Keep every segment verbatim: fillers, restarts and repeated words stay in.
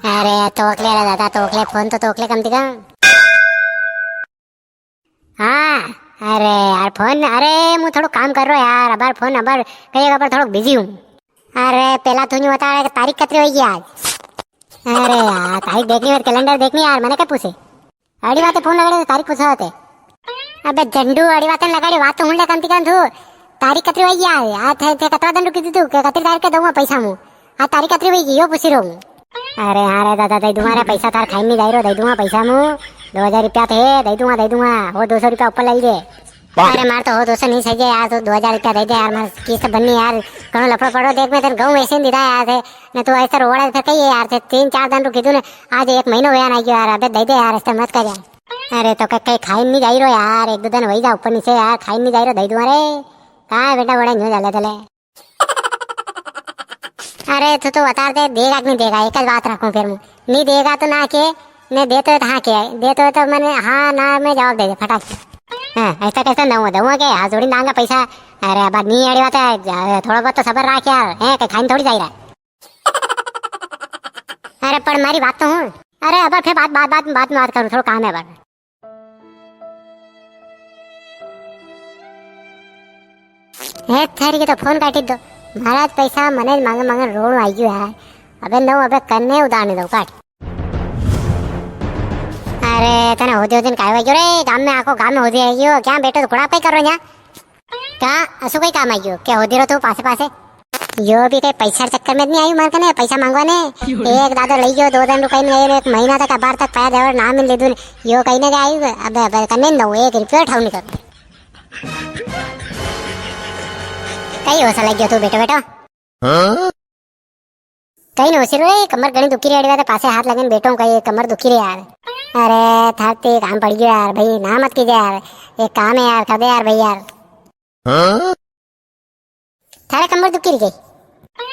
अरे तोकले रे दादा, तोकले, फोन तो तोकले कम से कम। हाँ, अरे यार फोन, अरे मु थोड़ो काम कर रो यार, अबार फोन, अबार कई, अबार थोड़ो बिजी हूँ। अरे पेला तू न्यू बता कि तारीख कतरी होई गी आज? अरे यार तारीख देखनी और कैलेंडर देखनी यार, मने क्या पूछे? अड़ी बात फोन लगाड़े तो तारीख पूछा होते। अबे झंडू, अड़ी बात लगाड़ी, बात तो हुन ले कम ती कम तू। तारीख कतरी वई यार? आ थे, थे कतरा दन रुकी थी तू? के कतरी तारीख के दूंगा पैसा मु? आ तारीख कतरी वई, यो पूछी रो मु। अरे हाँ रे दादा, दई दूंगा रे पैसा, थार खाई नी जाई रो, दई दूंगा पैसा मु। दो हजार रुपया थे, दई दूंगा, दई दूंगा। हो दो सौ रुपया ऊपर ले लीजे। अरे मार तो हो दो सौ नी सही यार, तू दो हजार रुपया दई दे यार, मार किस्त बननी यार। घणो लफड़ो पड़ो, देख मैं तेरे गहूं वैसे नी दीदा यार थे। ने तू ऐसे रोड़ा फिर कही यार थे, तीन चार दन रुकी तूने, आज एक महीनो वया नी गयो यार, अबे दई दे यार, ऐसे मत कर यार। अरे तो कई खाई नी जाई रो यार, एक दो दन वई जा ऊपर नीचे यार, खाई नी जाई रो, दई दूं रे। का है बेटा, बड़ा न्यू जाले तले। अरे तू तो बता दे, देगा कि नी देगा, एक ही बात रखूं फिर मु। नी देगा तो ना के, ने देतो है तो हाँ के, देतो है तो मैंने हाँ ना में जवाब दे दे फटाक से। हाँ, ऐसा कैसे दऊंगा, दऊंगा के? हाथ जोड़ी मांगा पैसा। अरे अब नी अड़ी बात है, थोड़ा बहुत तो सबर रख यार, हैं, कई खाई नी थोड़ी जाई रा। अरे पण मारी बात तो हुन। अरे अब फिर बात, बात, बात, बात में बात करूँ, थोड़ा काम है बार। हे थारी के तो फोन काटी दो। महाराज पैसा मने मांगे मांगे रोणो आई गयो यार। अबे नो, अबे कन्ने उदाने दो काट। अरे तने होदी होदी ने काय वई गयो रे? गाम में आखो गाम में होदी आई गयो। क्या बेटो तो कुड़ा पे कर रो न्या? का असो कोई काम आई गयो? क्या होदी रो तू पासे पासे? यो भी कई पैसा चक्कर में नी आयु मार कने, पैसा मांगवा ने। एक दादो लई गयो, दो दन रुकाई ने आयो, एक महीना तक अबार तक पाया देवर नाम नी लीधु ने। यो कई ने आयु, अबे, अबे, कने नी दऊं, एक रुपयो उठाऊ नी करूं। कई होसा लग गयो तू बेटो, बेटो? हाँ? कई नी होसी रे, कमर घणी दुखी रे, अड़ी बात पासे हाथ लगन बैठो हूँ, कई कमर दुखी रे यार। अरे, थार ते काम पड़ गयो यार, भाई, ना मत कीजे यार। एक काम है यार, कर दे यार, भाई यार। हाँ? थारे कमर दुखी री गई?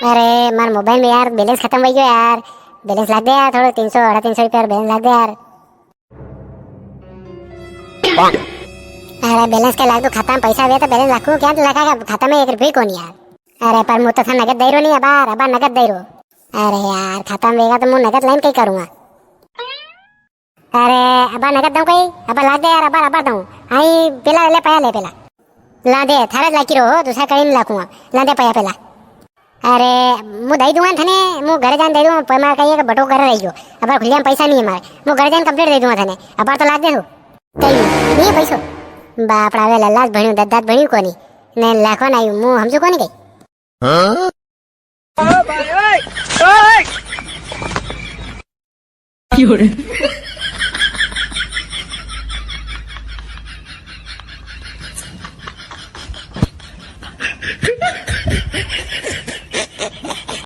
अरे, मार मोबाइल में यार balance खत्म हो गयो यार। Balance लाग दे यार, थोड़ो तीन सौ, साढ़े तीन सौ रुपया balance लाग दे यार। अरे, balance के लाग दो, खाता में पैसा वे तो balance लाखू, क्या तो लगा खाता में एक रुपये कोनी यार। अरे, पर मु तो था नगद दई रो नी, अबार, अबार नगद दई रो। अरे यार, खाता में वेगा तो मु नगद लाइन कई करूँगा। अरे, अबा नगद दऊं कई? अबा लाग दे यार, अबा, अबा दऊं। आई, पेला ले, पया ले, पेला। ला दे, थारे लाखी रो हो, दूसरा कई नी लाखूंगा। ला दे पया पेला। अरे, मु दई दूंगा थने, मु घरे जान दई दूंगा, पर मारे कई एक बटो करे रही गयो। अबा खुलिया में पैसा नी है मारे। मु घरे जान complete दई दूंगा थने। अबा तो लाग दे तू। कई नी, नी है पैसो। बापड़ा वे लल्लास भणियो, दद्दात भणियो कोनी। ने लाखवा ना आयु, मु हमजू कोनी कई। हाँ? ओ भाई, ओए, ओए। क्यों रे?